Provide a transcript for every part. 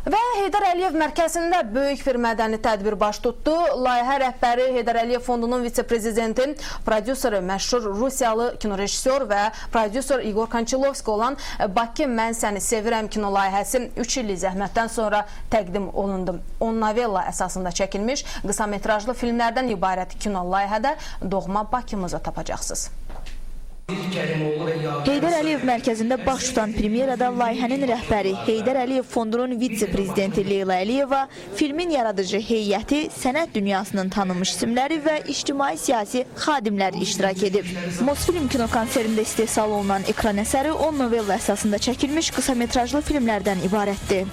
Və Heydər Əliyev mərkəzində böyük bir mədəni tədbir baş tutdu. Layihə rəhbəri Heydər Əliyev Fondunun vitse-prezidenti, prodüseri, məşhur Rusiyalı kinorejissor və prodüser İqor Konçilovski olan Bakı Mən Səni Sevirəm kino layihəsi 3 illik zəhmətdən sonra təqdim olundu. 10 novella əsasında çəkilmiş qısa metrajlı filmlərdən ibarət kino layihədə doğma Bakımızı tapacaqsınız. Heydər Əliyev mərkəzində baş tutan premyerada layihənin rəhbəri Heydər Əliyev Fondunun vitse-prezidenti Leyla Əliyeva, filmin yaradıcı heyəti, sənət dünyasının tanınmış isimləri və ictimai-siyasi xadimlər iştirak edib. Mosfilm kinokonserində istehsal olunan ekran əsəri 10 novella əsasında çəkilmiş qısametrajlı filmlərdən ibarətdir.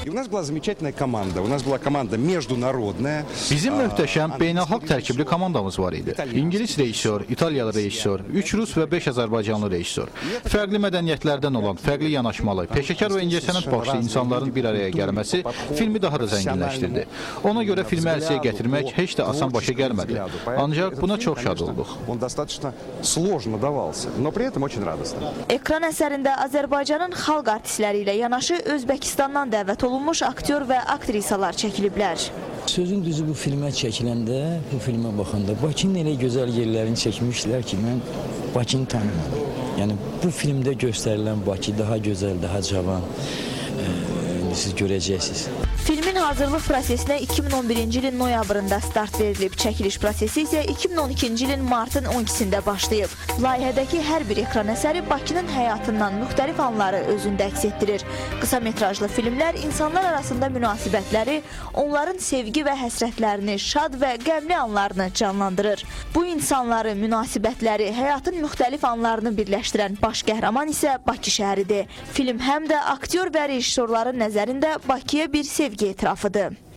И у нас была замечательная команда. У нас была команда международная. Bizim möhtəşəm beynəlxalq tərkibli komandamız var idi. İngilis rejissor, İtaliyalı rejissor, 3 rus və 5 azərbaycanlı rejissor. Fərqli mədəniyyətlərdən olan, fərqli yanaşmalı, peşəkar və incəsənət başlı insanların bir araya gəlməsi filmi daha da zənginləşdirdi. Ona görə filmi ərsəyə gətirmək heç də asan başa gəlmədi. Ancaq buna çox şad olduq. Он достаточно сложно давался, но при этом очень радостно. Ekran əsərində Azərbaycanın xalq artistləri ilə yanaşı Özbəkistandan dəvət olunmuş aktyor və aktrisalar çəkiliblər. Sözün düzü bu filmə çəkiləndə, bu filmə baxanda Bakının elə gözəl yerlərini çəkmişlər ki, mən Bakını tanımadım. Yəni bu filmdə göstərilən Bakı daha gözəl, daha cavan. İndi siz görəcəksiniz. Filmin hazırlıq prosesinə 2011-ci ilin noyabrında start verilib. Çəkiliş prosesi isə 2012-ci ilin martın 12-sində başlayıb. Layihədəki hər bir ekran əsəri Bakının həyatından müxtəlif anları özündə əks etdirir. Qısa metrajlı filmlər insanlar arasında münasibətləri, onların sevgi və həsrətlərini, şad və qəmli anlarını canlandırır. Bu insanları, münasibətləri, həyatın müxtəlif anlarını birləşdirən baş qəhrəman isə Bakı şəhəridir. Film həm də aktyor və rejissorların nəzərində Bakıya bir sevgi etirafıdır.